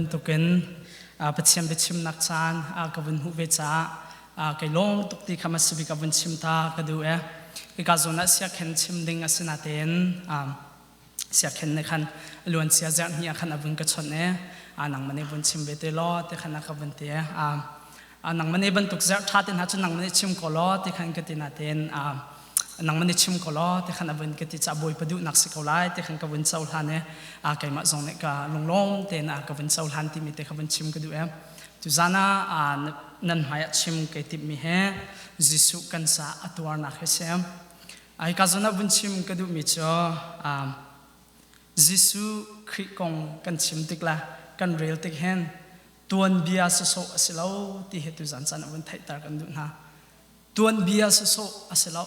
Bantukin Pathian biachimnak caan ka vun hmuh ve caah kei lawm tuk ti kha hmasa bik a vun chim ta ka duh e. Hika zawn ah siakhen chim ding a si natein siakhen nih khan luancia zarh hnih ah khan a vun ka chawnh e. Nangmah nih vun chim ve te law ti khan a ka vun ti e. Nangmah nih bantuk zarh ṭha te hna cu nangmah nih chim ko law ti khan ka ti natein nangmah nih chim ko law ti khan a vun ka ti caah Bawipa duhnak si ko lai ti khan ka vun cohlan i keimah zong nih ka lunglawm tein ka vun cohlan timi te kha vun chim ka duh e. Tuzan ah nan hmai ah chim kai timhmi he Jesuh kan ca a tuarnak hi si. Hika zawn ah vun chim ka duhmi cu Jesuh Khrih kong kan chim tik le kan rel tik hin tuanbia sawsawh a si lo ti hi tuzan caan ah vun theihter kan duh hna. Tuanbia sawsawh a si lo.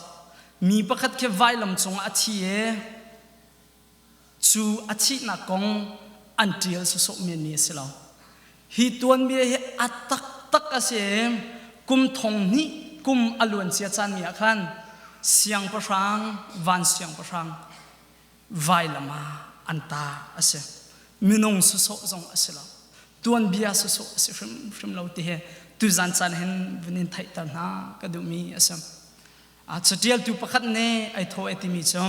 Mi pakhat khi vailam cungah a thi i cu a thihnak kong an ṭial sawsawh menmi a si lo. Hi tuanbia hi a taktak a si i kum thong hnih kum a luancia caanmi ah khan siangpahrang, van siangpahrang vailam ah an ta a si. Minung sawsawh zong a si lo. Tuanbia sawsawh a si hrimhrim lo ti hi tuzan caan hin vun in theihter hna ka duhmi a si. Catialtu pakhat nih ai thaw ai timi cu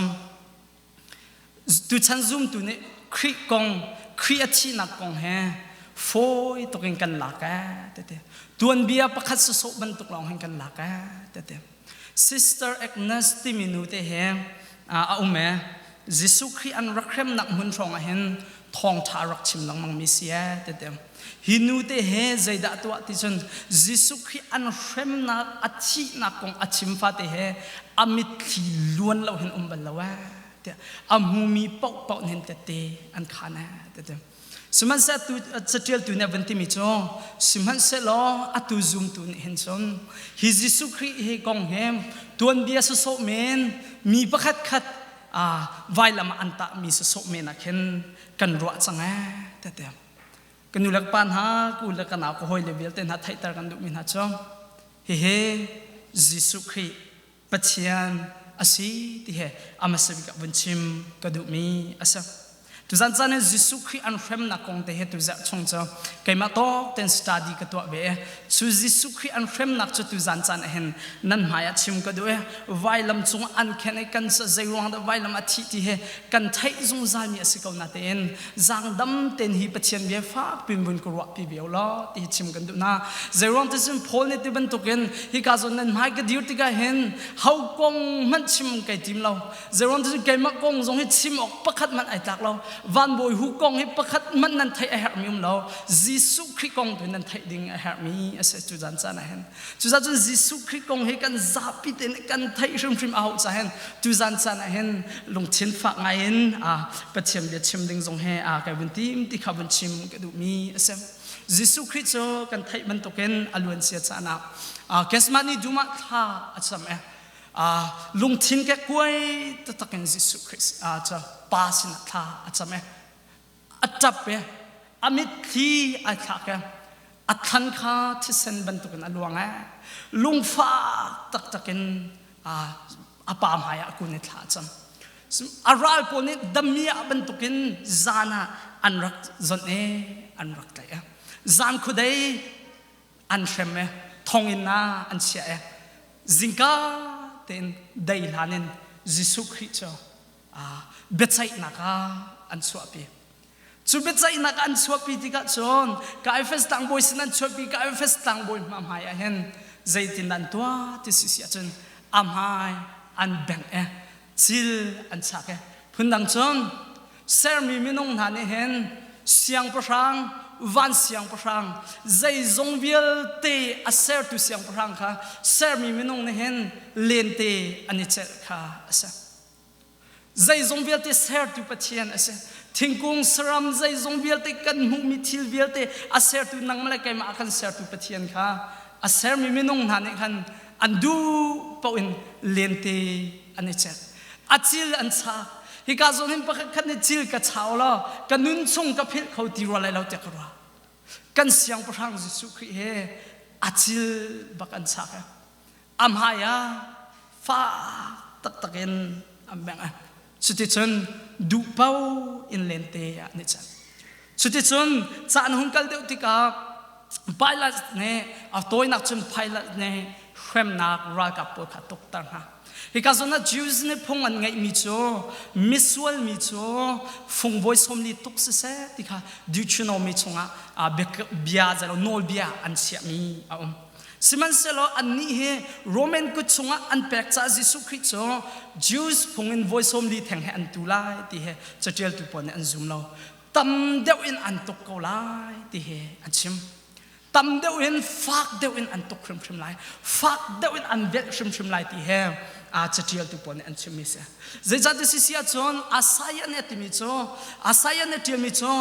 tuchan zumtu nih Khrih kong, Khrih a thihnak kong he fawi tuk in kan lak ee tete. Tuanbia pakhat sawsawh bantuk lawng hin kan lak ee tete. Sister Agnes timi nu te he a um e. Jesuh Khrih an rak hremnak hmun hrawng ah hin thawngṭha rak chim lengmang mi si ee tete. Hi nu te he zeidah tuah ti cun Jesuh Khrih an hremnak a thihnak kong a chim fate he a mitthli luan lo hin um bal lo ee tiah a hmumi paohpaoh nih tette an khan ee tete. Sihmanhsehlaw tu catialtu nih a vun timi cu sihmanhsehlaw atu zumtu nih hin cun hi Jesuh Khrih hi kong hi tuanbia sawsawh men mi pakhat khat vailam ah an tahmi sawsawh men ah khin kan ruah cang ee tete. Ka nu le ka pa hna, ka u le ka nau, ka hawile vialte hna theihter kan duhmi hna cu hihi Jesuh Khrih Pathian a si ti he a hmasa bik ah vun chim ka duhmi a si. Tuzan caan in Jesuh Khrih an hremnak kong te he tuzarh chung cu keimah tawk ten study ka tuah ve. Cu Jesuh Khrih an hremnak cu tuzan caan ah hin nan hmai ah chim ka duh i vailam cung an khen i kan zei ruang dah vailam a thih ti he kan theih zungzal mi a si ko natein zaangdam ten hi Pathian bia fak pin vun ka ruah pi ve law ti hi chim kan duh na. Zei ruang ti cun Paul nih ti bantukin hika zawn nan hmai ka dir tikah hin ho kong hmanh chim kai tim lo. Zei ruang ti cun keimah kong zong hi chim awk pakhat hmanh ai tlak lo. Van bawi hu kong hi pakhat hmanh nan theih a herhmi um lo. Jesuh Khrih kong tu nan theih ding a herhmi a si cu zan caan ah hin. Cucaah cun Jesuh Khrih kong hi kan zapi tein kan theih hrimhrim a hauh caah hin tuzan caan ah hin lungthin fak ngai in Pathian bia chim ding zong he kai vun tim ti kha vun chim ka duhmi a si. Jesuh Khrih cu kan theih bantukin a luancia caan ah Gethsemane dum ah thla a cam i lungthin ke kuai taktak in Jesuh Khrih cu Pa sinah thla a cam i a ṭap i a mitthli ai thlak i a thlan kha thisen bantukin a luang ee. Lungfak taktak in a pa hmai ah a kun i thla a cam. A ral pawl nih damiah bantukin zan ah an rak zonh i an rak tlaih i zan khuadei an hrem i thonginn ah an chiah i zingka tein dei hlan in Jesuh Khrih cu biaceihnak ah an chuahpi. Cu biaceihnak an chuahpi tikah cun Caiaphas tlangbawi sin an chuahpi Caiaphas tlangbawi hma hmai ah hin zeitin an tuah ti si si ahcun a hmai an bengh i cil an chak i phundang cun sermi minung hna nih hin siangpahrang van siangpahrang zeizong vialte a sertu siangpahrang kha sermi minung nih hin lente an i celh kha a si. Zeizong vialte sertu Pathian a si. Thingkung, saram, zeizong vialte kan hmuhmi thil vialte a sertu nangmah le keimah a kan sertu Pathian kha a sermi minung hna nih khan an duh paoh in lente an i celh. A cil an chak. Hika zawn hin pakhat khat nih cil ka chau law ka nun chung ka philh kho ti rua lai lo tiah ka ruah. Kan siangpahrang Jesuh Khrih he a cil bak an chak. A hmai ah fak taktak in an bengh. Cuticun duh paoh in lente ah an i celh. Cuticun caan hung kal deuh tikah Pilate nih a tawinak cun Pilate nih hremnak ralkap pawl kha tukter hna. Hika zawn ah Jews nih phung an ngeihmi cu misual mi cu fungbawi 40 tuk siseh ti kha Deuteronomy chungah bia zelo nawlbia an chiahmi a um. Sihmanhsehlaw annih hi Roman kut chungah an pek caah Jesuh Khrih cu Jews phung in voi 40 theng he an tu lai ti hi caṭialtu pawl nih an zum lo. Tam deuh in an tuk ko lai ti hi an chim. Tam deuh in fak deuh in an tuk hrimhrim lai. Fak deuh in an velh hrimhrim lai ti he a caṭialtu pawl nih an chimmi a si. Zeicahtiah sisi ahcun Isaiah nih a timi cu Isaiah nih a ṭialmi cu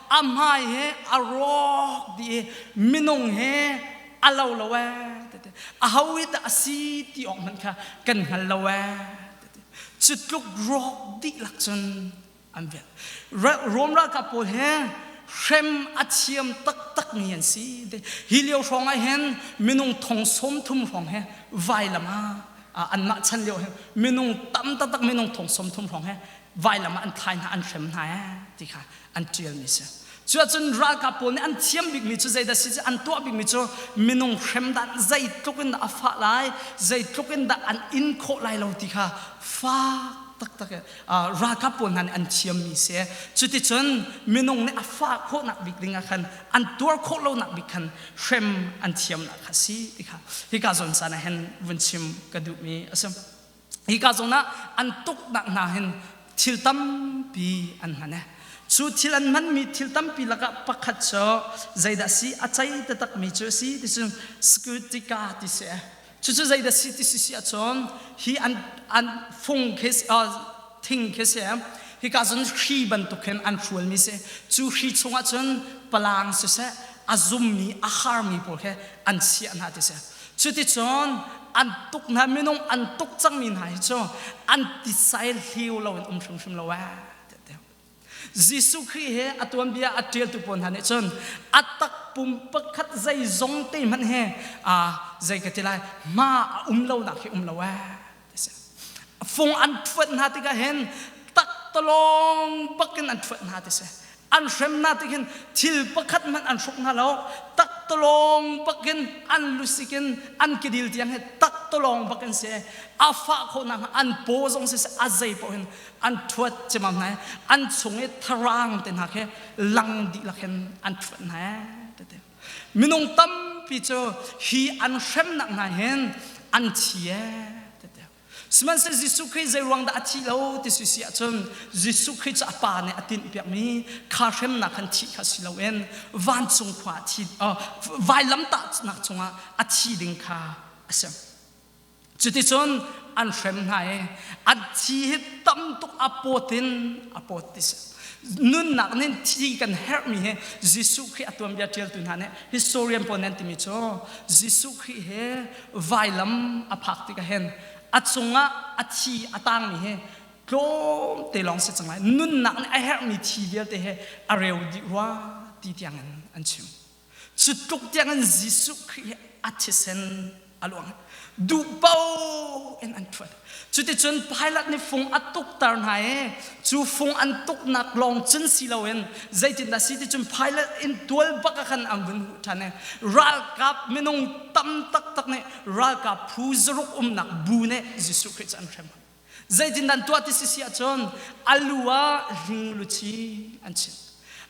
a hmai he a rawk dih i minung he a lo lo ee tete aho hi dah a si ti awk hmanh kha kan hngal lo ee tete cu tluk rawk dihlak cun an velh Rom ralkap pawl he hrem a thiam taktak mi an si hi lio hrawng ah hin minung thong 30 hrawng he vailam ah anmah chan lio hin minung tam taktak minung thong 30 hrawng he vailam ah an thlai hna an hrem hna ee ti kha an ṭialmi si. Cuahcun ralkap pawl nih an thiam bikmi cu zeidah si an tuah bikmi cu minung hrem dan zeitluk in dah a fah lai, zeitluk in dah an in khawh lai lo ti kha fak taktak ralkap pawl hna nih an thiammi si. Cuticun minung nih a fah khawhnak bik ding ah khan an tuar khawh lonak bik khan hrem an thiamnak kha si ti kha hika zawn caan ah hin vun chim ka duhmi a si. Hika zawn ah an tuknak hna hin thil tampi an hman e. Cu thil an hmanmi thil tampi lakah pakhat cu zeidah si a cei taktakmi cu a si ti cun scutica ti si e. Cucu zeidah si ti si si ahcun hi an an fung khi thing khi si hika cun hri bantuk hin an hrualmi si. Cu hri chungah cun palang siseh a zummi a harmi pawl khi an chiah hna ti si. Cuticun an tuk hna minung an tuk cangmi hna hi cu an tisai hliu loin um hrimhrim lo ee. Jesuh Khrih he a tuanbia a ṭialtu pawl hna nih cun a takpum pakhat zeizong te hmanh he zei ka ti lai hma a um lonak hi um lo ee. Fung an ṭhuat hna tikah hin taktalawng bakin an ṭhuat hna ti si. An hrem hna tik hin thil pakhat hmanh an hruk hna lo. Taktalawng bakin an lusik in an kedil tiang hi taktalawng bakin si. A fah khawhnak hnga an paw zong si a zei paoh hin an ṭhuat cemam hna i an chung i tharang te hna khi lang dihlak hin an ṭhuat hna ee. Minung tampi cu hi an hremnak hna hin an thi ee. Sihmanhsehlaw Jesuh Khrih zei ruang dah a thih lo ti si si ahcun Jesuh Khrih cu a pa nih a tinhpiakmi kha hremnak khan thih kha si loin vancung khua thi vailamtahnak cungah a thi ding kha a si. Cuticun an hrem hna i an thi hi tam tuk a pawt in a pawt ti si. Nunnak nih thi kan herhmi hi Jesuh Khrih a tuanbia ṭialtu hna nih historian pawl nih an timi cu Jesuh Khrih he vailam a phak tikah hin a cungah a thi a tangmi hi tlawmte lawng si cang lai. Nunnak nih a herhmi thi vialte he a reu dih rua ti tiangin an chim. Cu tluk tiangin Jesuh Khrih hi a thisen a luang. Duh paoh in an ṭhuat. Cuticun Pilate nih fung a tukter hna i cu fung an tuknak lawng cun si loin zeitindah si ti cun Pilate in tual bak ah khan an vun huh ṭhan i ralkap minung tam taktak nih ralkap phu zaruk umnak bu nih Jesuh Khrih cu an hrem. Zeitindah an tuah ti si si ahcun a lu ah hling luchin an chinh.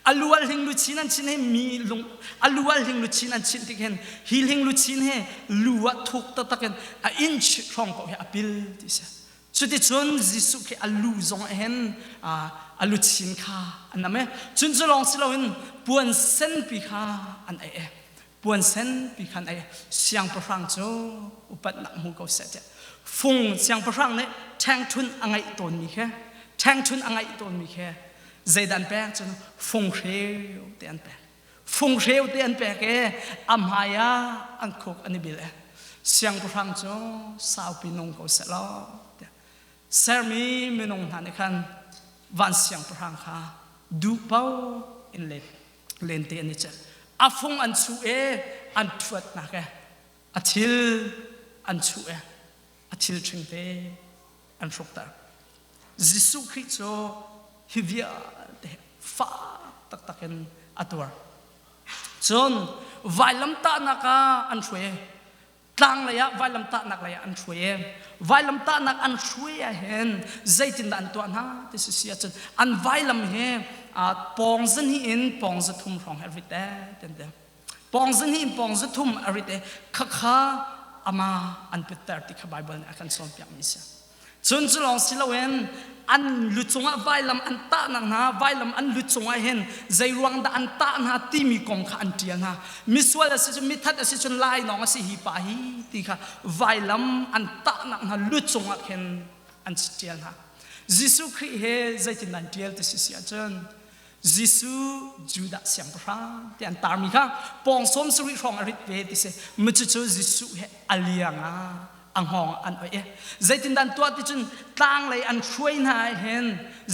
A lu ah hling luchin an chinh hi mi lung a lu ah hling luchin an chinh tik hin hi hling luchin hi lu ah thuk taktak in a inch hrawng paoh hi a pil ti si. Cuticun Jesuh khi a lu zong ah hin a luchin kha an nam i cun cu lawng si loin puan senpi kha an aih i puan senpi khan ei siangpahrang cu upatnak hmu ko seh tiah fung siangpahrang nih ṭhengṭhunh a ngeih tawnmi khi ṭhengṭhunh a ngeih tawnmi khi zeidah an pek cun funghreu te an pek funghreu te an pek i a hmai ah an khuk an i bil i siangpahrang cu saupi nung ko seh law tiah sermi minung hna nih khan van siangpahrang kha duh paoh in let lente an i celh a fung an chuh e an ṭhuatnak e a thil an chuh e a thil ṭhingte an hrukter Jesuh Khrih cu hi vialte fak. taktak in a tuar. Cun vailamtahnak ah an hruai. Tlang lei ah vailamtahnak lei ah an hruai. Vailamtahnak an hruai ah hin zeitindah an tuah hna ti si si ahcun an vailam hi pawng zahnih in pawng zathum hrawng he rit ee ti an ti. Pawng zahnih in pawng zathum a rit i khakha ama an pitter ti kha Bible nih a kan cawnpiakmi si. Cun cu lawng si loin an lu cungah vailam an tahnak hna vailam an lu cungah hin zei ruang dah an tah hna timi kong kha an ṭial hna. Misual a si cun mithat a si cun lainawng a si hi pa hi ti kha vailam an tahnak hna lu cungah khin an ṭial hna. Jesuh Khrih he zeitindah an ṭial ti si si ahcun Jesuh Judah siangpahrang ti an tarmi kha pawng 70 hrawng a rit ve ti si. Cucu Jesuh he a liang ah a hngawng an oih i zeitindah an tuah ti cun tlang lei an hruai hna ah hin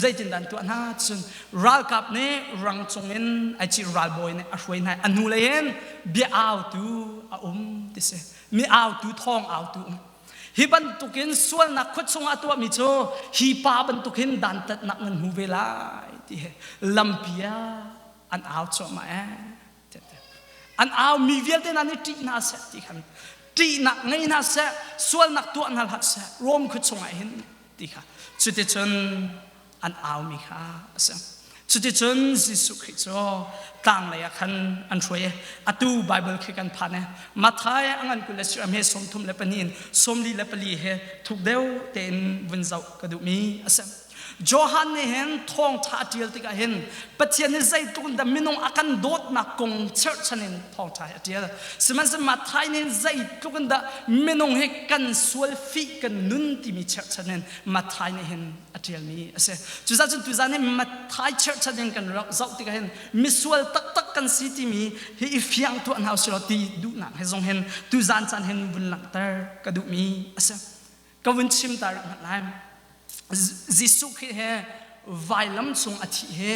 zeitindah an tuah hna cun ralkap nih rang cungin ai ci ralbawi nih a hruai hna a hnu lei hin bia autu a um ti si mi autu thawng autu um hi bantukin sualnak khua chungah a tuahmi cu hi pa bantukin dantatnak nan hmu ve lai ti he lampi ah an au cuahmah ee An au mi vialte hna nih ṭih hna seh ti khan ṭihnak ngei hna seh sualnak tuah hna hlah seh Rom khua chungah hin ti kha cuticun an aumi kha a si. Cuticun Jesuh Khrih cu tlang lei ah khan an hruai i atu Bible khi kan phan i Matthai a ngan 20 le siram he 32 in 44 he thuk deuh tein vun zoh ka duhmi a si. Johan nih hin thawngṭha a ṭial tikah hin Pathian nih zeitluk in dah minung a kan dawtnak kong cherhchan in thawngṭha hi a ṭial. Sihmanhsehlaw Matthai nih hin zeitluk in dah minung hi kan sual fih kan nun timi cherhchan in Matthai nih hin a ṭialmi a si. Cucaah cun tuzaan hi Matthai cherhchan in kan rak zoh tikah hin misual taktak kan si timi hi i fiang tuah hna usih law ti duhnak he zong hin tuzaan caan hin vun langhter ka duhmi a si. Ka vun chim ta rih hmanh lai. Jesuh Khrih he vailam cung a thih he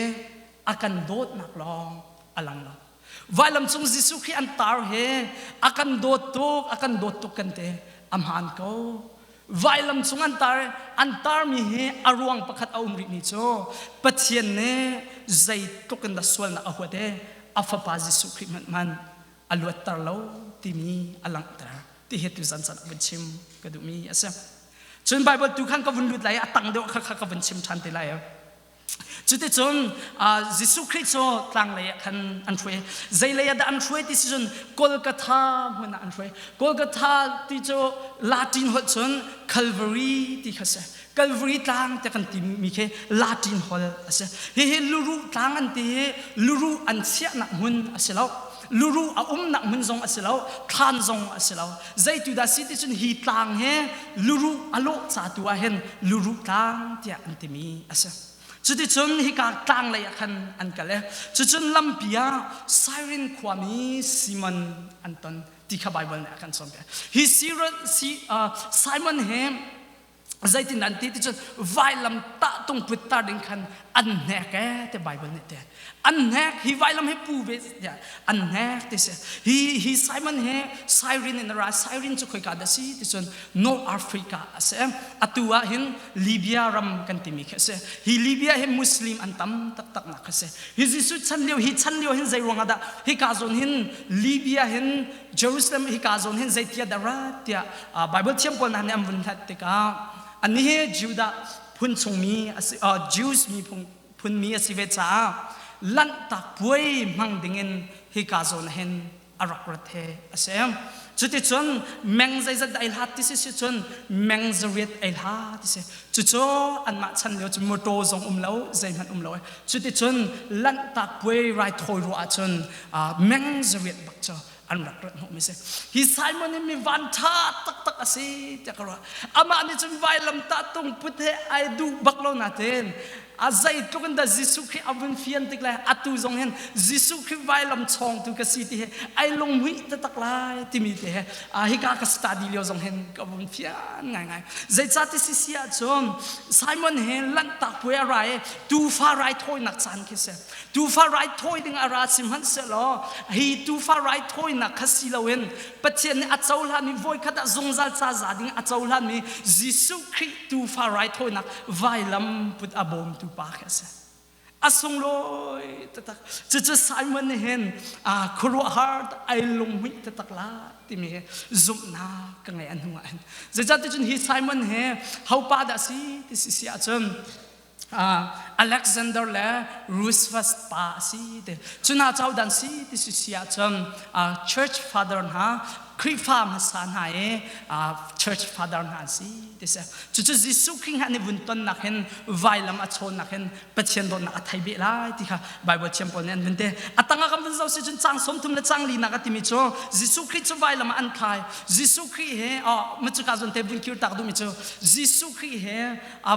a kan dawtnak lawng a lang lo. Vailam cung Jesuh Khrih an tar he a kan dawt tuk, a kan dawt tuk kan te a hmaan ko. Vailam cung an tar an tarmi hi a ruang pakhat a um rihmi cu Pathian nih zeitluk in dah sualnak a huat i a fapa Jesuh Khrih hmanh hman a luatter lo timi a langhter ti hi tuzan caan ah vun chim ka duhmi a si. Cun Bible tu khan ka vun lut lai i a tang deuh kha kha ka vun chim ṭhan te lai. Cuticun Jesuh Khrih cu tlanglei ah khan an hruai. Zei lei ah dah an hruai ti si cun Golgotha hmun ah an hruai. Golgotha ti cu Latin holh cun Calvary ti kha si. Calvary tlang te kan timi khi Latin holh a si. Hihi luruh tlang an ti hi luruh an chiahnak hmun a si lo. Luruh a umnak hmun zong a si lo. Thlan zong a si lo. Zeitu dah si ti cun hi tlang hi luruh a lawh ca tu ah hin luruh tlang tiah an timi a si. Cuticun hika tlang lei ah khan an kal i cucun lampi ah Sirin khuami Simon an ton ti kha Bible nih a kan cawnpiak. Hi Simon hi zeitin an ti ti cun vailam tah tung put tar ding khan an hnek e te Bible nih te an hnek hi vailam hi pu ve tiah an hnek ti si hi hi Simon he Cyrene in ra Cyrene cu khoika dah si ti cun North Africa a si atu ah hin Libya ram kan timi khi a si hi Libya hi Muslim an tam taktak nak kha si hi Jesuh chan lio hi chan lio hin zei ruangah dah hi ka zawn hin Libya hin Jerusalem hika zawn hin zeitia dah rat tiah Bible thiam pawl hna nih an vun hlat tikah annih hi Judah phun chungmi a si Jews mi phunmi a si ve caah lanhtak puai hmang dingin hika zawn hin a rak rat he a si. Cuticun meng zeizat dah ei hlat ti si si cun meng zariat ei hlat ti si. Cucu anmah chan lio cu motor zong um lo zeihmanh um lo. Cuticun lanhtak puai raithawi ruah ahcun meng zariat bak cu an rak rat hnawhmi si. Hi Simon hi mi van ṭha taktak a si tiah ka ruah. Amah nih cun vailam tah tung put he ai duh bak lo nain a zeitluk in dah Jesuh Khrih a vun fian tik le atu zong hin Jesuh Khrih vailam chawngtu ka si ti hi ai lunghmuih taktak lai timi te he hika ka study lio zong hin ka vun fian ngaingai. Zeicah ti si si ahcun Simon he lanhtak puai a ra i tuufa raithawinak caan khi si. Tuufa raithawi ding a ra sihmanhsehlaw hi tuufa raithawinak kha si loin Pathian nih a cohlanmi voikhat ah zungzal ca za ding a cohlanmi Jesuh Khrih tuufa raithawinak vailam put a bawmtu pa khi a si. A sunglawi taktak. Cucu Simon nih hin khuaruahhar ai lunghmuih taktak la timi hi zumhnak ka ngei an hnu ah hin. Zeicahtiah cun hi Simon hi hopa dah si ti si si ahcun Alexander le Rufus pa a si ti. Cuna caudan si ti si si ahcun church father hna Khrihfa hmasa hna i church father hna an si ti si. Cucu Jesuh Khrih an i vun tonnak hin vailam a chawnnak hin Pathian dawtnak a thei beh lai ti kha Bible thiam pawl nih an vun ti. A tangah kan vun zoh si cun cang 30 le cang linak a timi cu Jesuh Khrih cu vailam ah an khai. Jesuh Khrih he oh macuka zawn te vun kir tak duhmi cu Jesuh Khrih he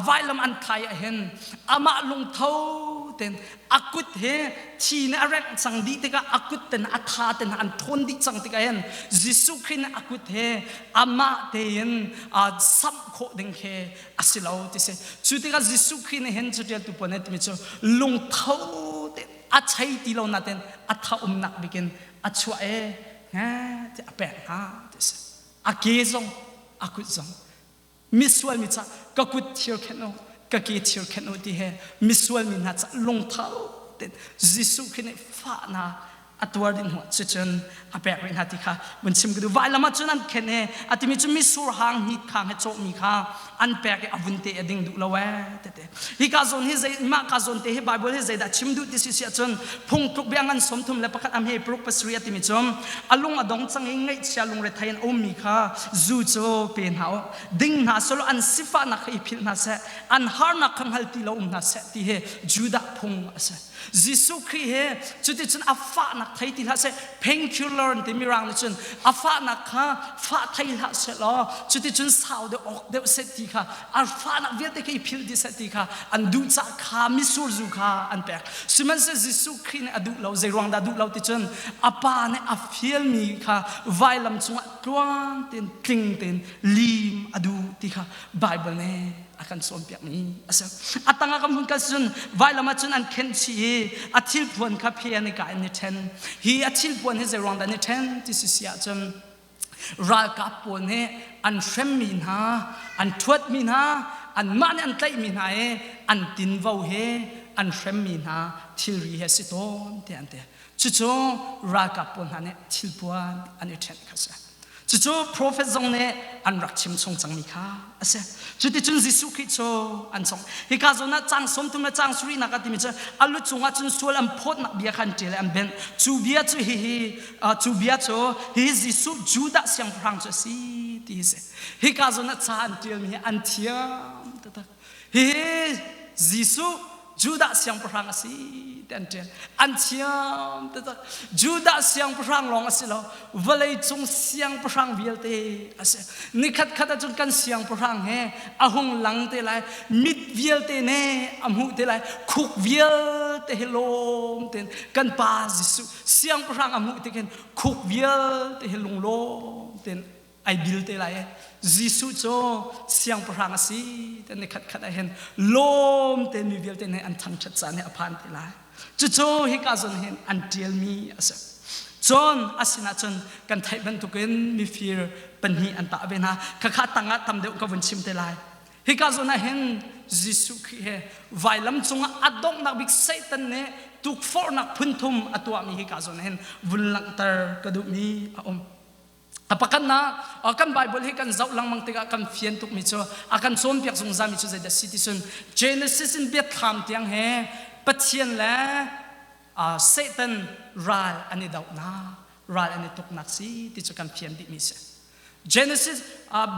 vailam an khai ah hin amah lungtho ten a kut he thi nih a rengh cang dih tikah a kut ten a tha ten an thawn dih cang tikah hin Jesuh Khrih nih a kut he amah tein samh khawh ding khi a si lo ti si. Cu tikah Jesuh Khrih nih hin catialtu pawl nih timi cu lungtho te a chei ti lo nain a tha umnak bikin a chuah e nga ti a pek hna ti si. A ke zong a kut zong misual mi ca ka kut thir khenh u ka ke thir khenh u ti he misual mi hna ca lungtho ten Jesuh Khrih nih fahnak a tuar ding hmuh cucun a pek rih hna ti kha vun chim ka duh vailam ah cun an khen e a timi cu misur hang hnit khang he cawhmi kha an pek i a vun te a ding duh lo e tete hi ka zawn hi zei mah ka zawn te hi Bible hi zeidah chim duh ti si si ahcun phungtluk bia ngan 31 am he paruk pasarih a timi cu a lung a dong cang i ngaihchia lungrethei in a ummi kha zu cu pe hna u ding hna selaw an sifahnak kha i philh hna seh an harnak kha hngal ti lo um hna seh ti hi Judah phung a si. Jesuh Khrih he cuticun a fahnak thei ti hlah seh painkiller an ti mirang nih cun a fahnak kha fah thei hlah seh law cuticun sau deuh awk deuh seh ti kha a fahnak vialte kha i philh dih seh ti kha an duh cah kha misur zu kha an pek. Sihmanhsehlaw Jesuh Khrih nih a duh lo zei ruang dah duh lo ti cun a pa nih a fialmi kha vailam cungah tluang tein tling tein lim a duh ti kha Bible nih a kan cawnpiakmi a si. A tangah kan hun kal cun vailam ah cun an khenh chih i a thilpuan kha phe an i ka in i ṭhen. Hi a thilpuan hi zei ruang dah an i ṭhen ti si si ahcun ralkap pawl nih an hremmi hna, an ṭhuatmi hna, anmah nih an tlaihmi hna i an tinvo he an hremmi hna thilri he si tawn tiah an ti. Cucu ralkap pawl hna nih thilpuan an i ṭhenh kha a si. Cucu profet zong nih an rak chim chung cangmi kha a si. Cuticun Jesuh Khrih cu an song. Hika zawn ah cang 30 le cang sarihnak a timi cu a lu cungah cun sual an phawtnak bia kha an ṭial i an benh. Cu bia cu hihi cu bia cu hihi Jesuh Judah siangpahrang cu a si ti hi si. Hika zawn ah ca an ṭialmi hi an thiam taktak. Hihi Jesuh Judah siangpahrang a si ti an ṭial. An thiam taktak. Judah siangpahrang lawng a si lo, vawleicung siangpahrang vialte a si. Nikhat khat ahcun kan siangpahrang he a hung lang te lai, mit vialte nih a hmuh te lai, khuk vialte he lawm tein kan pa Jesuh siangpahrang a hmuh tik hin khuk vialte he lunglawm tein ai bil te lai. Jesuh cu siangpahrang a si te ni khat khat ah hin lawm te mi vialte nih an thangṭhat caan hi a phan te lai. Cucu hika zawn hin an ṭialmi a si. Cun a sinah cun kan theih bantukin mifir pahnih an tah ve hna. Khakha tangah tam deuh ka vun chim te lai. Hika zawn ah hin Jesuh Khrih he vailam cungah a donghnak bik Satan nih tukforhnak phunthum a tuahmi hika zawn ah hin vun langhter ka duhmi a um. A pakhatnak kan Bible hi kan zoh lengmang tikah kan fian tukmi cu a kan cawnpiak zungzalmi cu zeidah si ti cun Genesis in biathlam tiang he Pathian le Satan ral an i dohnak ral an i tuknak si ti cu kan fian dihmi si. Genesis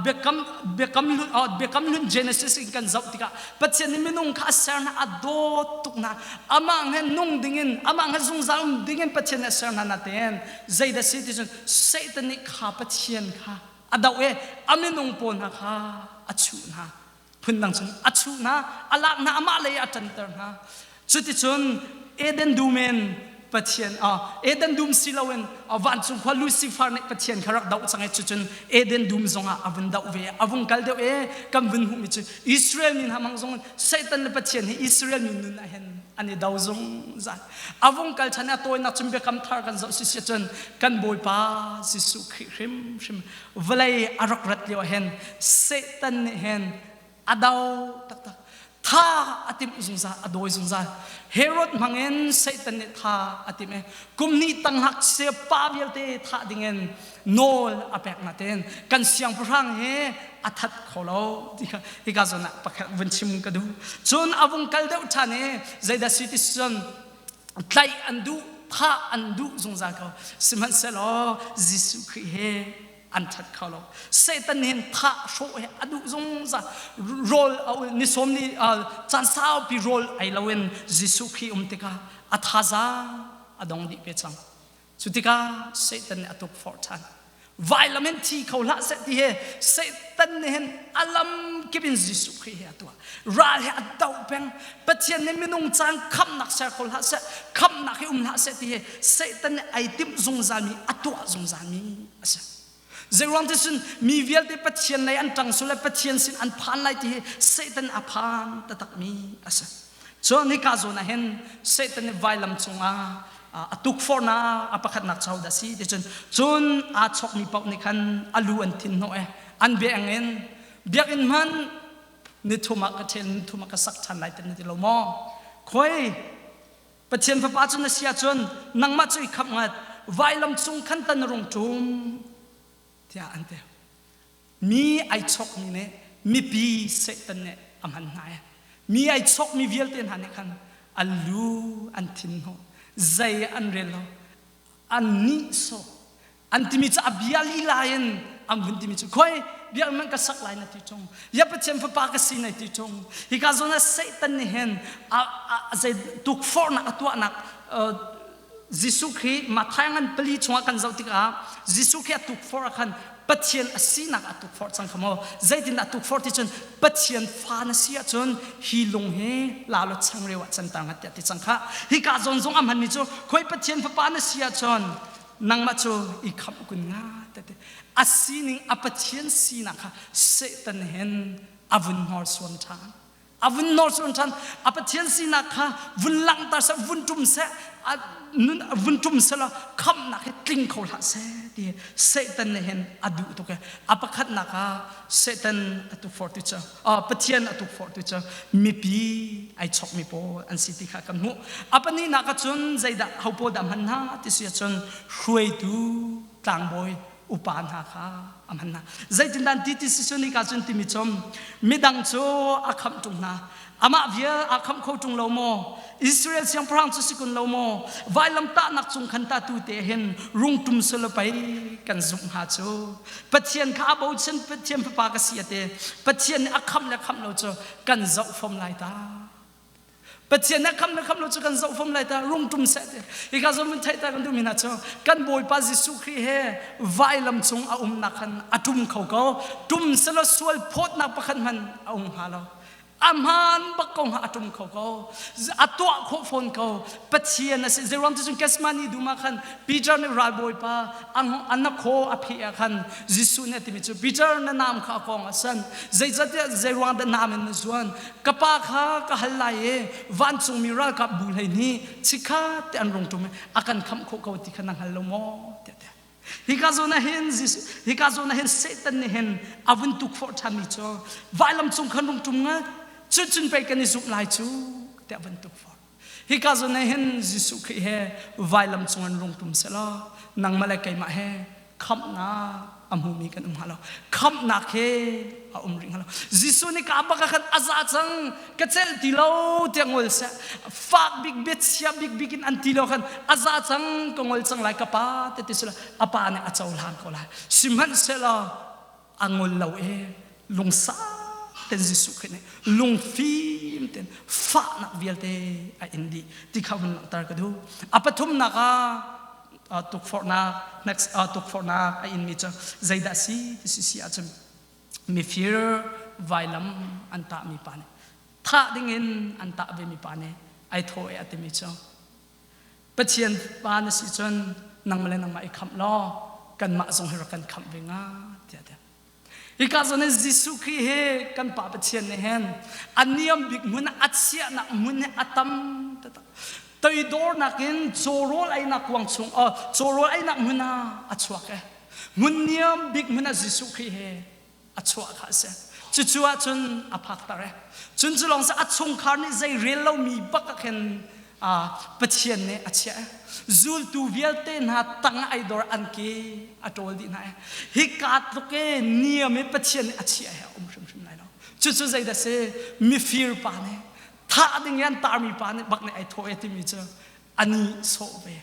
biakam biakam hlun biakam hlun Genesis in kan zoh tikah Pathian nih minung kha a ser hna a dawt tuk hna amah he nung dingin amah he zungzal um dingin Pathian nih a ser hna natein zeidah si ti cun Satan nih kha Pathian kha a doh i a minung pawl hna kha a chuh hna. Phundang cun a chuh hna, a lak hna, amah lei a ṭanter hna. Cuticun Eden dum in Pathian Eden dum si loin vancung khua Lucifer nih Pathian kha rak doh cang i cucun Eden dum zongah a vun doh ve a vung kal deuh i kan vun hmuhmi cu Israel mi hna hmang zong Satan le Pathian hi Israel mi nun ah hin an i do zungzal. A vung kal ṭhan i a tawinak cun biakam thar kan zoh si cun kan Bawipa Jesuh Khrih hrimhrim vawlei a rak rat lio ah hin Satan nih hin a do taktak. Tha a timh zungzal, a dawi zungzal. Herod hmangin Satan nih tha a timh i kum hnih tang ngakchia pa vialte thah dingin nawl a pek natein kan siangpahrang hi a that kho lo ti kha hika zawn ah pakhat vun chim ka duh. Cun a vung kal deuh ṭhan i zeidah si ti cun tlaih an duh, thah an duh zungzal ko. Sihmanhsehlaw Jesuh Khrih he an that kho lo. Satan hin thah hrawh he a duh zungzal. Rawl a ul ni sawm ni caan saupi rawl ei loin Jesuh Khrih um tikah a thazaang a dong dih ve cang. Cu tikah Satan nih a tukforh ṭhan. Vailam in thi kho hlah seh ti he Satan nih hin a lam kip in Jesuh Khrih he a tuah. Ral he a doh peng. Pathian nih minung caan khamhnak ser kho hlah seh, khamhnak hi um hlah seh ti he Satan nih ai timh zungzalmi, a tuah zungzalmi a si. Zeiruang ti cun mi vialte Pathian lei an ṭang sul le Pathian sin an phan lai ti hi Satan a phan taktakmi a si. Cun hika zawn ah hin Satan nih vailam cungah a tukforhnak a pakhatnak cu hodah si ti cun cun aa chawkmi paoh nih khan a lu an thin hnawh i an biaeng in biakinn hmanh nithum ah ka ṭhen nithum ah ka sak ṭhan lai ti na ti lo maw? Khoi Pathian fapa cu na si ahcun nangmah cu i khamh ngat vailam cung khan tan rung ṭum tiah an ti. Mi ai chawkmi nih mipi Satan nih a hman hna i mi ai chawkmi vialte hna nih khan an lu an thin hnawh zei an rel lo an nihsawh an timi cu a bia lila in an vun timi cu khoi biakinn man ka sak lai na ti ṭung ya Pathian fapa ka si na ti ṭung hika zawn ah Satan nih hin a zei tukforhnak a tuahnak Jesuh Khrih Matthai ngan pali chungah kan zoh tikah Jesuh Khrih a tukforh ah khan Pathian a sinak a tukforh cang kha maw zeitindah a tukforh ti cun Pathian fa na si ahcun hi lung hi la law changreu ah canter ngat tiah ti cang kha hika zawn zong a hmanmi cu khoi Pathian fapa na si ahcun nangmah cu i khamh kun nga tete a sining a Pathian sinak kha Satan hin a vun hnorsuan ṭhan a vun hnorsuan ṭhan a Pathian sinak kha vun langhter seh vun ṭum seh nun vun ṭum seh law khamhnak hi tling kho hlah seh ti Satan nih hin a duh tuk i a pakhatnak ah Satan a tukforhtu cu Pathian a tukforhtu cu mipi ai chawkmi pawl an si ti kha kan hmuh. A pahnihnak ah cun zeidah ho pawl dah hman hna ti si ahcun hruaitu tlangbawi upa hna kha a hman hna. Zeitindah ti ti si cun hika cun timi cu midang cu a khamh ṭung hna. Amah vial aa khamh kho ṭung lo maw? Israel siangpahrang cu si kun lo maw? Vailam tahnak cung khan ta tu te hin rungtum sulapei kan zumh hnga cu. Pathian kha a bochan Pathian fapa ka si a ti. Pathian nih a khamh le khamh lo cu kan zoh fom lai ta. Pathian nih a khamh le khamh lo cu kan zoh fom lai ta rungtum seh ti. Hika zawn mun theih ta kan duhmi hna cu kan Bawipa Jesuh Khrih he vailam cung a umnak khan a ṭum kho ko. Ṭum selaw sual phawtnak pakhat hmanh a um hnga lo. A hmaan bak ko hnga a ṭum kho ko. A tuah khawh fawn ko. Pathian a si. Zeiruang ti cun Gethsemane dum ah khan Peter nih ralbawipa a na khaw a pheh ah khan Jesuh nih a timi cu Peter na naam kha a kawng a san. Zeicahtiah zeiruang dah naam in na zuan? Ka pa kha ka hal lai i vancungmi ralkap bu 12 chikkhat te an rung ṭum i a kan khamh khawh ko ti kha na hngal lo maw? tiah a ti. Hika zawn ah hin hika zawn ah hin Satan nih hin a vun tukforh ṭhanmi cu vailam cung khan rung ṭum ngat cucun pei kan i zumh lai cu tiah van tukforh. Hika zawn ah hin Jesuh Khrih he vailam cung in rung ṭum sehlaw nangmah le keimah he khamhnak a hmumi kan um hnga lo. Khamhnak he a um rih hnga lo. Jesuh nih ka bak ah khan a za cang ka celh ti lo tiah ngol seh fak bik biachia bik bik in an ti lo khan a za cang ka ngol cang lai ka pa te ti sila a pa nih a cohlang ko lai sihmanhsehlaw a ngol lo e lungsa ten Jesuh Khrih nih lungfim ten fahnak vialte a in dih ti kha hun langhter ka duh a pathumnak ah tukforhnak next tukforhnak a inmi cu zeidah si ti si si ahcun mifir vailam an tahmi pa nih thah dingin an tah vemi pa nih ai thaw e a timi cu Pathian pa na si cun nangmah le nangmah i khamh law kanmah zong hi rak kan khamh ve nga tiah ti Hika zawn in Jesuh Khrih hi kan Pa Pathian nih hin a niam bik hmun a chiahnak hmun hi a tam taktak. Toidornak in cawrawl einak kuang chung cawrawl einak hmun ah a chuak e. Hmun niam bik hmun ah Jesuh Khrih hi a chuah kha a si. Cucu ahcun a phakter e. Cun cu lawng a chungkhar nih zei rel lomi bak ah khin Pathian nih a chiah. Zultu vialte hna tang ai dor an ke a ṭawl dih hna. Hi ka tluk e niam i Pathian nih a chiah he a um hrimhrim lai lo. Cucu zeidah si mifir pa nih thah ding i an tarmi pa nih bak nih ai thawh e timi cu ani sawh ve.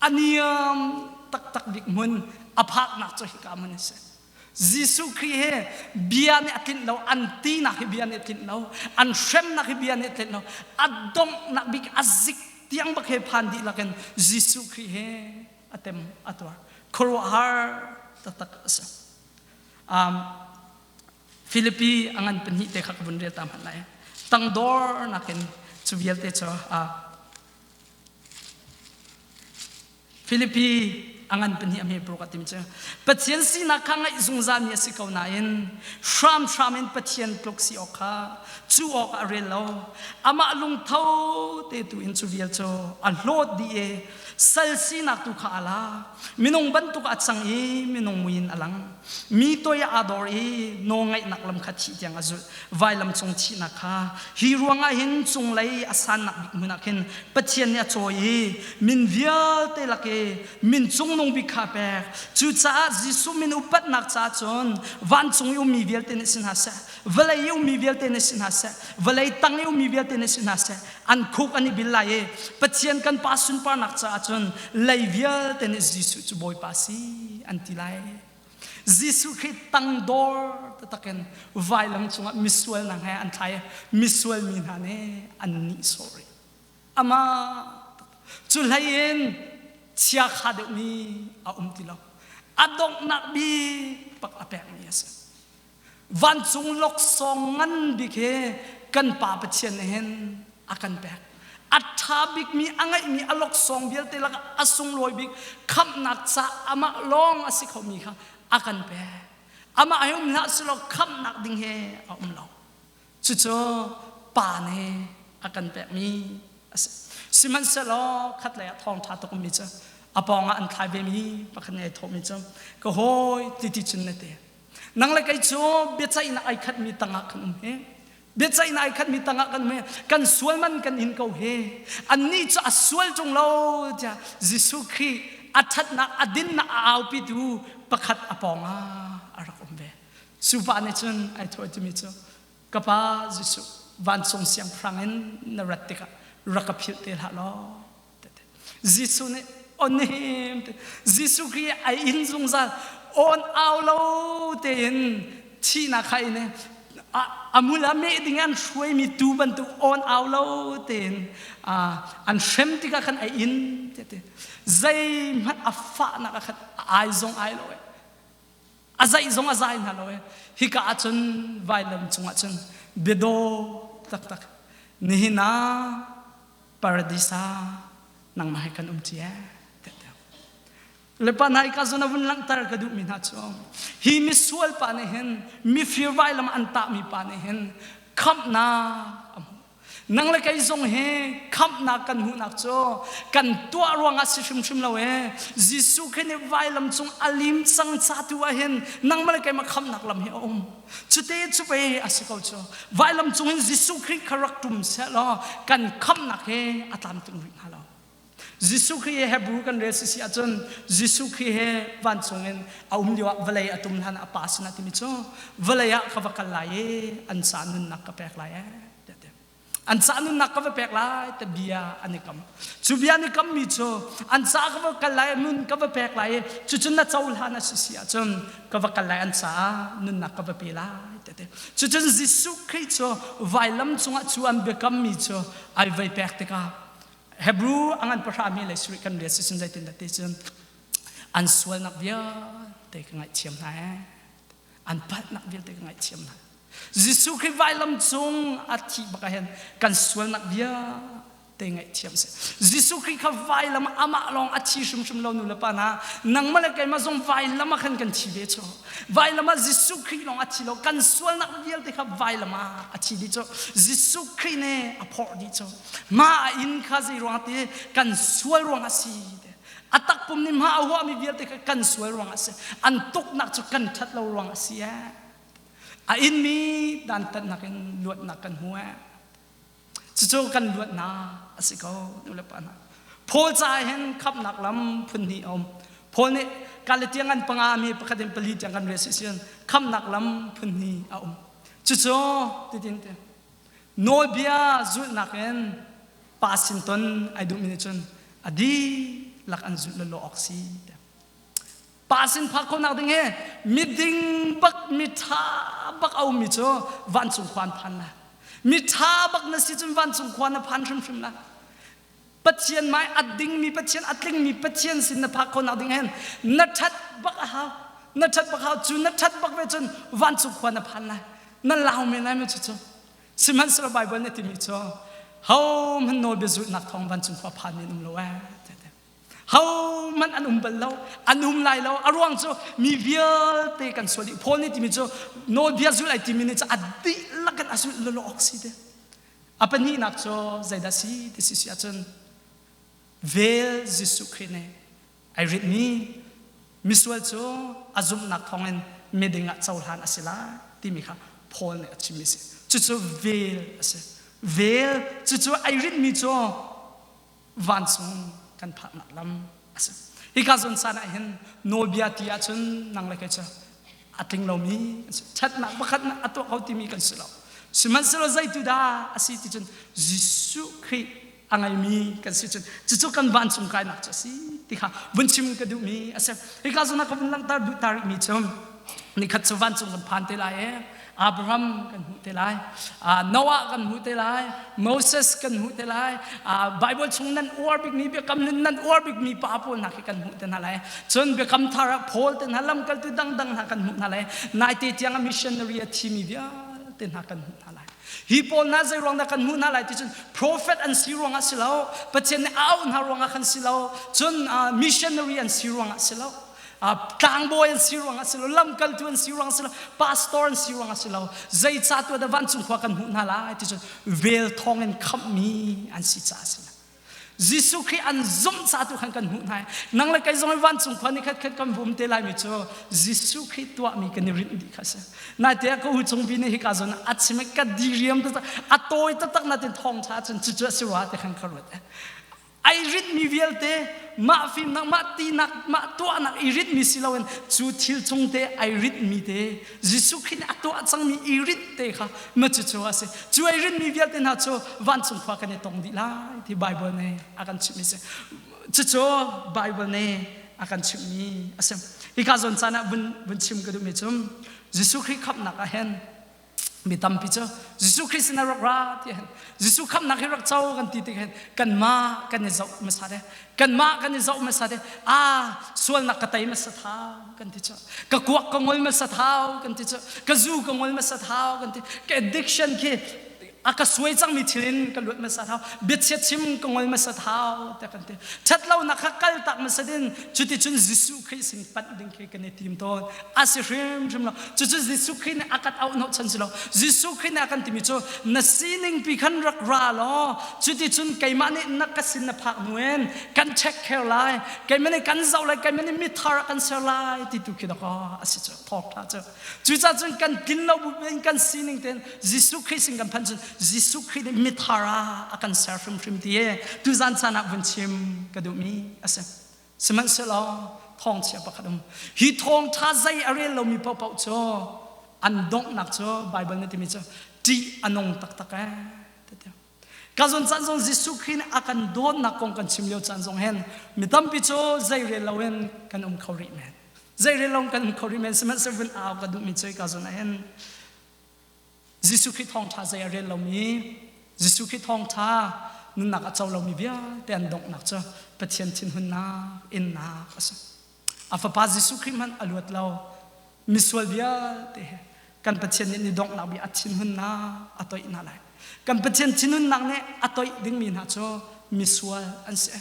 A niam taktak bik hmun a phaknak cu hika hmun a si. Jesuh Khrih he bia nih a tlinh lo, an tinak hi bia nih a tlinh lo, an hremnak hi bia nih a tlinh lo, a donghnak bik a zik tiang bak he phan dihlak in Jesuh Khrih he a tem a tuar. Khuaruahhar taktak a si. Um, Filipi a ngan pahnih te kha ka vun rel ta hmanh lai. Tangdor nakin cu vialte cu uh, Filipi a ngan pahnih a hme paruk a tim cu Pathian sinak kha ngaih zungzalmi a si ko nain hramhram in Pathian tluk si awk kha cu awk a rel lo. Amah lungtho te tu in cu vial cu a hlawt dih i sal sinak tu kha a lak. Minung bantuk a cang i minung mui in a lang. Mi toi ah aa dor i nawlngaihnak lam kha thih tiang a zulh. Vailam cung thihnak kha hi ruangah hin cunglei a sannak bik hmun ah khin Pathian nih a cawi i min vialte lak i min cungnung bik kha a pek. Cucaah Jesuh min upatnak caah cun vancung i ummi vialte nih si hna seh, vawlei i ummi vialte nih si hna seh, vawlei tang i ummi vialte nih si hna seh, an khuk an i bil lai i Pathian kan Pa sunparnak caah cun lei vialte nih Jesuh cu Bawipa si an ti lai. Jesuh Khrih tangdor taktak in vailam cungah misual hna he an thlai i misual mi hna nih an nihsawh rih. Amah cu hlei in chiakha deuhmi a um ti lo. A donghnak bik pak a pekmi a si. Vancung laksawng ngan bik hi kan Pa Pathian nih hin a kan pek. A ṭha bikmi a ngeihmi a laksawng vialte lakah a sunglawi bik khamhnak ca amah lawng a si khomi kha a kan pek. Amah he um hlah selaw khamhnak ding he a um lo. Cucu Pa nih a kan pekmi a si. Sihmanhsehlaw khatlei ah thawngṭha tuk ummi cu a pawngah an thlai vemi pakhat nih ai thawhmi cu ka hawi ti ti cun na ti. Nang le kei cu biaceihnak ai khatmi tangah kan um hi. Biaceihnak ai khatmi tangah kan um hi. Kan sual man kan in ko hi. Annih cu a sual ṭung lo tiah Jesuh Khrih a ṭhatnak a dinnak a aupitu pakhat a pawngah a rak um ve. Cu pa nih cun ai thawh timi cu ka pa Jesuh vancung siangpahrang in na rat tikah rak ka philh te hlah law Jesuh nih onim Jesuh Khrih ai in zungzal on au lo tein thihnak kha in a mul a meh ding an hruaimi tu bantuk on au lo tein an hrem tikah khan ai in te zeihmanh a fahnak ah khan ai zong ai lo a zaih zong a zai hna lo hika ahcun vailam cungah cun biadaw taktak nihin ah paradis ah nangmah he kan um cia le pa nai ka zon a vun langhter ka duhmi hna cu hi misual pa nih hin mifir vailam an tahmi pa nih hin khamhnak a hmuh nang le kei zong hi khamhnak kan hmuhnak cu kan tuah ruangah si hrimhrim lo e Jesuh Khrih nih vailam cung a lim cang ca tu ah hin nangmah le keimah khamhnak lam hi a um Cute cu pei a si ko cu. Vailam cung in Jesuh Khrih kha rak ṭum sehlaw kan khamhnak he a tlamtling rih hnga lo. Jesuh Khrih he Hebrew kan rel sisi ahcun Jesuh Khrih he vancung in a um lio ah vawlei a tum hlan ah a pa sinah timi cu vawlei ah ka va kal lai i an ca nunnak ka pek lai ee An ca nunnak ka va pek lai te bia an i kam. Cu bia an i kammi cu an ca ka va kal lai nun ka va pek lai i cucun na cohlan a si si ahcun ka va kal lai an caah nunnak ka va pe lai te ti. Cucun Jesuh Khrih cu vailam cungah cu an biakammi cu ai vei pek tikah Hebrew a ngan pahra mi le sarih kan rian si cun zeitindah ti cun an sualnak vialte ka ngaihthiam hna ee an palhnak vialte ka ngaihthiam hna Jesuh Khrih vailam cung a thih bak ah hin kan sualnak vialte ngaihthiam si. Jesuh Khrih kha vailam amah lawng a thi hrimhrim lo nu le pa hna nangmah le keimah zong vailam ah khan kan thi ve cu. Vailam ah Jesuh Khrih lawng a thi lo kan sualnak vialte kha vailam ah a thi dih cu. Jesuh Khrih nih a phorh dih cu. Mah a inn kha zei ruang ti kan sual ruang a si. A takpum nih hma a huahmi vialte kha kan sual ruang a si. An tuknak cu kan ṭhat lo ruang a si ee. A inmi dantatnak in luatnak kan hmu eh. Cucu kan luatnak a si ko nu le pa hna. Paul caah hin khamhnak lam phun hnih a um. Paul nih Galatia ngan panga mi pakhat in pali tiang kan rel si sin khamhnak lam phun hnih a um. Cucu titin te nawlbia zulhnak in pa sin ton ai duhmi nih cun a dihlak an zulh lo awk si. Pa sin phak khonak ding hi miding bak mitha bak a ummi cu vancung khua an phan la. Mitha bak na si cun vancung khua na phan hrimhrim la. Pathian mai a dingmi Pathian a tlingmi Pathian sin na phak khonak ding hin na ṭhat bak a hau. Na ṭhat bak hau cu na ṭhat bak ve cun vancung khua na phan lai. Na lau men lai mu cu cu. Sihmanhsehlaw Baibal nih a timi cu hohmanh nawlbia zulhnak thawng vancung khua phan in um lo ee. Hohmanh an um bal lo, an um lai lo. A ruang cu mi vialte kan sual dih. Paul nih timi cu nawlbia zulh ai timi nih cu a dihlak in a zulh lolo awk si te. A pahnihnak cu zeidah si ti si si ahcun vel Jesuh Khrih nih ai ritmi misual cu a zumhnak thawngin miding ah cohlan a si lai timi kha Paul nih a chimmi a si. Cucu vel a si. Vel cucu ai ritmi cu vancung kan phaknak lam a si. Hika zawn caan ah hin nawlbia ti ahcun nang le kei cu a tling lomi kan si. Ṭhatnak pakhat a tuah kho timi kan si lo. Sihmanhsehlaw zeitu dah a si ti cun Jesuh Khrih a ngeimi kan si cun cucu kan vancung kainak cu a si ti kha vun chim ka duhmi a si. Hika zawn ah ka vun langhter duh ta rihmi cu nikhat cu vancung kan phan te lai ee Abraham kan hmuh te lai Noah kan hmuh te lai Moses kan hmuh te lai Bible chung nan uar bikmi biakam nan uar bikmi pa pawl hna khi kan hmuh te hna lai cun biakam thar ah Paul te hna lamkaltu dangdang hna kan hmuh hna lai naite tiang a missionary a thimi vialte hna kan hmuh hna lai hi pawl hna zei ruang dah kan hmuh hna lai ti cun prophet an si ruangah si lo Pathian nih a auh hna ruangah khan si lo cun missionary an si ruangah si lo tlangbawi an si ruangah si lo lamkaltu an si ruangah si lo pastor an si ruangah si lo zeicah tuah dah vancung khua kan hmuh hna lai ti cun vel thawng in khamhmi an si caah si Jesuh Khrih an zumh ca tu khan kan hmuh hna nang le kei zong vancung khua ni khat khat kan vum te lai mi cu Jesuh Khrih tuahmi kan i rinh dih kha si na te ka hu chung bi nih hika zawn a chim ka diriam a tawi taktak na tin thawng tha cun cu cu a si rua te khan ka ruat Ai ritmi vialte mah fimnak, mah tinak, mah tuahnak i ritmi si loin cu thil cung te ai ritmi te Jesuh Khrih nih a tuah cangmi i rit te kha ma cucu a si. Cu ai ritmi vialte hna cu vancung khua kan i tong dih lai ti Bible nih a kan chimhmi a si. Cucu Bible nih a kan chimhmi a si. Hika zawn caan ah vun, vun chim ka duhmi cu Jesuh Khrih khamhnak ah hin mi tampi cu Jesuh Khrih sin ah rak ra ti hin Jesuh khamhnak hi rak co kan ti tik hin kanmah kan i zoh hmasa de kanmah kan i zoh hmasa de a sualnak ka tei hmasa thau kan ti cu ka kuak ka ngol hmasa thau kan ti cu ka zu ka ngol hmasa thau kan ti ka addiction khi a ka suai cangmi thil in ka luat hmasa thau biachia chim ka ngol hmasa thau te kan ti ṭhat lonak kha kal tak hmasa din cuticun Jesuh Khrih sin panh ding khi kan i tim tawn a si hrimhrim lo cucu Jesuh Khrih nih a kan auh hnawhchan si lo Jesuh Khrih nih a kan timi cu na sining pi khan rak ra law cuticun keimah nih na ka sin na phak hnu in kan check care lai keimah nih kan zoh lai keimah nih mithar ah kan ser lai ti tu khi dakaw a si cu thawngṭha cu cucaah cun kan tlin lo bu in kan sining tein Jesuh Khrih sin kan phanh cun Jesuh Khrih nih mithar ah a kan ser hrimhrim ti hi tuzan caan ah vun chim ka duhmi a si Sihmanhsehlaw thawngchia pakhat um. Hi thawngṭha zei a rel lomi paohpaoh cu an donghnak cu Baibal nih timi cu ṭih a nung taktak ee. Ka zon caan zong Jesuh Khrih nih a kan dawtnak kong kan chim lio caan zong hin mi tampi cu zei rel loin kan um kho rih men. Zei rel loin kan um kho rih men sihmanhsehlaw vun au ka duhmi cu ka zon ah hin Jesuh Khrih thawngṭha zei a rel lomi Jesuh Khrih thawngṭha nunnak a co lomi vialte an donghnak cu Pathian thinhunnak innak a si. A fapa Jesuh Khrih hmanh a luat lo. Misual vialte he kan Pathian nih ni donghnak bik a thinhunnak a toih hna lai. Kan Pathian thinhunnak nih a toih dingmi hna cu misual an si.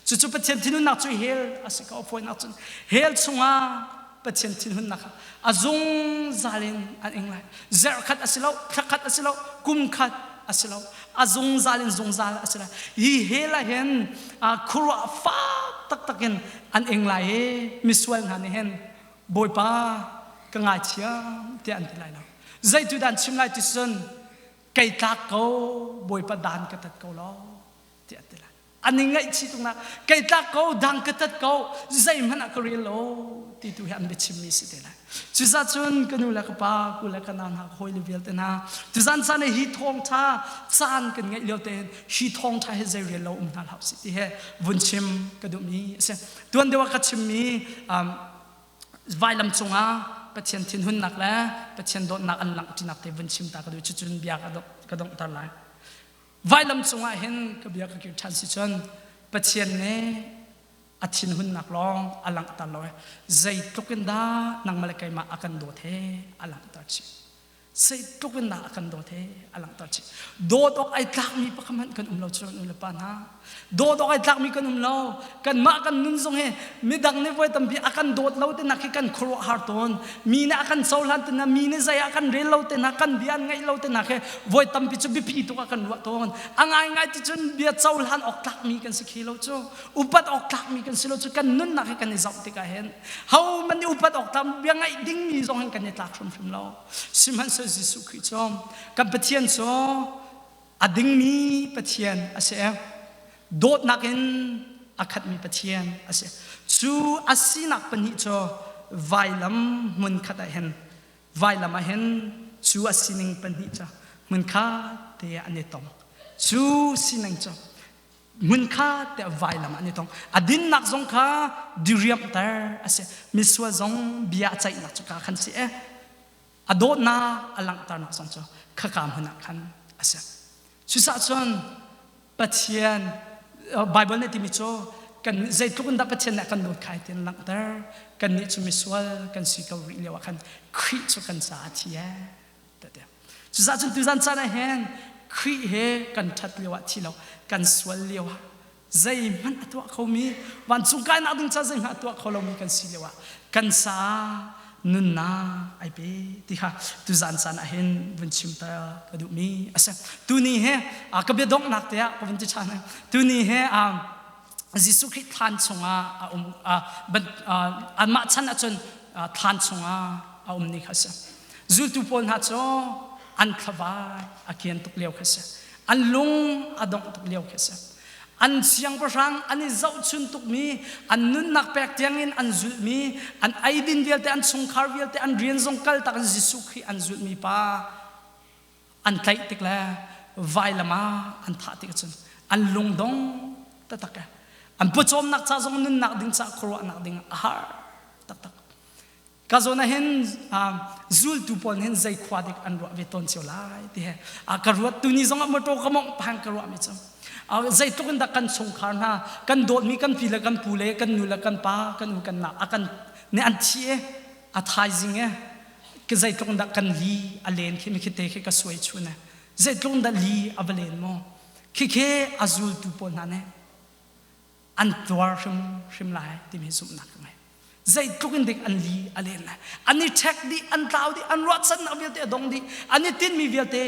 Cucu Pathian thinhunnak cu hell a si ko fawinak cun hell chungah Pathian thinhunnak kha a zungzal in an ing lai. Zarh khat a si lo, thla khat a si lo, kum khat a si lo, a zungzal in zungzal a si lai. Hi hell ah hin khuaruah fak taktak in an ing lai i misual hna nih hin Bawipa ka ngaithiam tiah an ti lai lo. Zei tu dan chim lai ti cun kei tlak ko Bawipa dan ka tat ko law tiah a ti lai. An i ngaihchih tuk nak kei tlak ko dang ka tat ko zeihmanh ah ka rel lo ti tu hi an biachimmi si te lai. Cucaah cun ka nu le ka pa ku le ka nau hna ka hawile vialte hna tuzan caan i hi thawngṭha caan kan ngeih lio tein hi thawngṭha hi zei rel lo um hna hlah usih ti he vun chim ka duhmi a si. Tuan deuh ah ka chimmi vailam cungah Pathian thinhunnak le Pathian dawtnak an langhṭinak te vun chim ta ka duh. Cucun bia ka donghter lai. Vailam cungah hin ka bia ka kir ṭhan si cun Pathian nih a thinhunnak lawng a langhter lo i zeitluk in dah nangmah le keimah a kan dawt he a langhter chih. Zeitluk in dah a kan dawt he a langhter chih. Dawt awk ai tlakmi pakhat hmanh kan um lo cu nu le pa hna. Dawt awk ai tlakmi kan um lo. Kanmah kan nun zong hi midang nih voi tampi a kan dawt lo te nak hi kan khuaruah har tawn. Mi nih a kan cohlan te na mi nih zei ah kan rel lo te na kan bia an ngaih lo te nak hi voi tampi cu biapi tuk ah kan ruah tawn. A ngaingai ti cun bia cohlan awk tlakmi kan si khi lo cu. Upat awk tlakmi kan si lo cu kan nunnak hi kan i zoh tikah hin ho man nih upat awk tlak bia ngaih dingmi zong hin kan i tlak hrimhrim lo. Sihmanhsehlaw Jesuh Khrih cu kan Pathian cu a dingmi Pathian a si. Dawtnak in a khatmi Pathian a si. Cu a sinak pahnih cu vailam hmunkhat ah hin vailam ah hin cu a sining pahnih cu hmunkhat te an i tong. Cu sining cu hmunkhat te vailam ah an i tong. A dinnak zong kha diriamhter a si. Misual zong bia a ceihnak cu ka khan si e. A dawtnak a langhternak zong cu khaka hmun ah khan a si. Cucaah cun Pathian Bible nih timi cu kan zeitluk in dah Pathian nih a kan dawt khai ti an langhter. Kannih cu misual kan si ko rih lio ah khan Khrih cu kan caah a thi ee. Cucaah cun tuzan caan ah hin Khrih he kan ṭhat lio ah thi lo kan sual lio ah zeihmanh a tuah khomi vancung kainak ding ca zeihmanh a tuah kho lomi kan si lio ah kan sa nunnak ai pe ti kha tuzan caan ah hin vun chim ta ka duhmi a si. Tuni he ka bia donghnak te ah ka vun ti ṭhan. Tuni he Jesuh Khrih thlan chungah a um anmah chan ahcun thlan chungah a um ni kha a si. Zultu pawl hna cu an thlavai a kian tuk lio kha a si. An lung a dongh tuk lio khi a si. An siangpahrang an i zohchun tukmi, an nunnak pek tiangin an zulhmi, an eidin vialte, an chungkhar vialte, an rian zong kaltak in Jesuh Khrih an zulhmi pa an tlaih tik le vailam ah an thah tik ahcun an lungdong taktak e. An pawcawmnak ca zong nunnak ding ca khuaruahnak ding a har taktak. Ka zawn ah hin zultu pawl hin zei khua dik an ruah ve tawn cio lai ti he ka ruat tuni zong ah motor ka mongh pang ka ruah mi cu zeitluk in dah kan chungkhar hna kan dawtmi kan pi le kan pu le kan nu le kan pa kan u kan nak a kan ne an thi e a thaizing e ka zeitluk in dah kan li a len khi mi khi te khi ka suai chun e zeitluk in dah li a va len maw khi khi a zultu pawl hna nih an tuar hrimhrim lai timi zumhnak ka ngei. Zeitluk in dik an li a len lai. An i ṭhek dih, an tlau dih, an ruahchannak vialte a dong dih, an i tinhmi vialte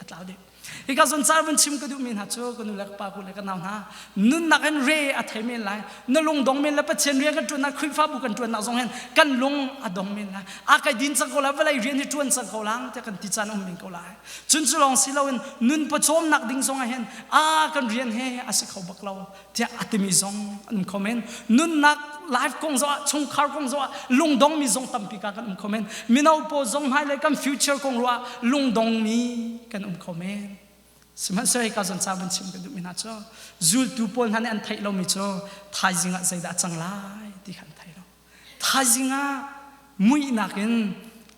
a tlau dih. Hika zawn car vun chim ka duhmi hna cu ka nu le ka pa ku le ka nau hna nunnak in re a thei men lai na lung dong men le Pathian rian kan ṭuannak Khrihfabu kan ṭuannak zong hin kan lung a dong men lai a kai din cang ko lai vawlei rian hi ṭuan cang ko lang tiah kan ti caan um men ko lai Cun cu lawng si loin nun pawcawmnak ding zong ah hin a kan rian he a si kho bak lo tiah a timi zong an um kho men. Nunnak life kong zong ah chungkhar kong zong ah lungdongmi zong tampi ka kan um kho men. Mino pawl zong hmailei kan future kong ruah lungdongmi kan um kho men. Sihmanhsehlaw hika zawn ca vun chim kan duhmi hna cu zultu pawl hna nih an theih lomi cu thaizing ah zeidah a cang lai ti kha an thei lo. Thaizing ah muihnak in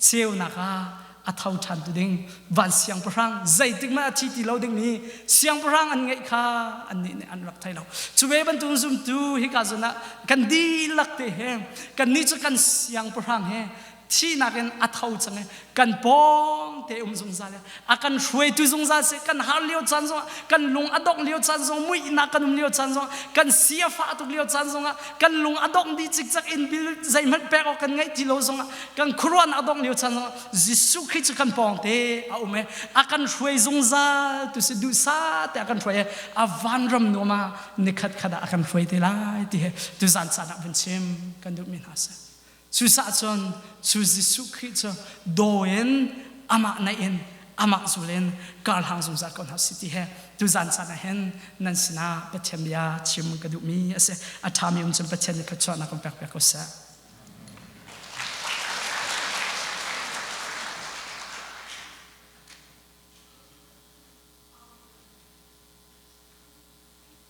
ceunak ah a tho ṭhan tu ding van siangpahrang zeitik hmanh a thi ti lo dingmi siangpahrang an ngeih kha annih nih an rak thei lo. Cu ve bantuk zumtu hika zawn ah kan dihlak te he kannih cu kan siangpahrang he thihnak in a tho cang i kan pawng te um zungzal i a kan hruaitu zungzal si kan har lio caan zongah kan lung a dongh lio caan zong muihnak kan um lio caan zongah kan si a fah tuk lio caan zongah kan lung a dongh dih cikcek in bil zeihmanh pek awk kan ngeih ti lo zongah kan khuaruahnak a dongh lio caan zongah Jesuh Khrih cu kan pawng te a um i a kan hruai zungzal tu si duhsah te a kan hruai i a vanram nuam ah nikhat khat ah a kan hruai te lai ti he tuzan caan ah vun chim kan duhmi hna si. Cucaah cun cu Jesuh Khrih cu daw in Amah naih in amah zul in kar hlang zungzal ko hna usih ti he tuzan caan ah hin nan sinah Pathian bia chim ka duhmi a si. A ṭhami um cun Pathian nih thluachuahnak kan pek piak ko seh.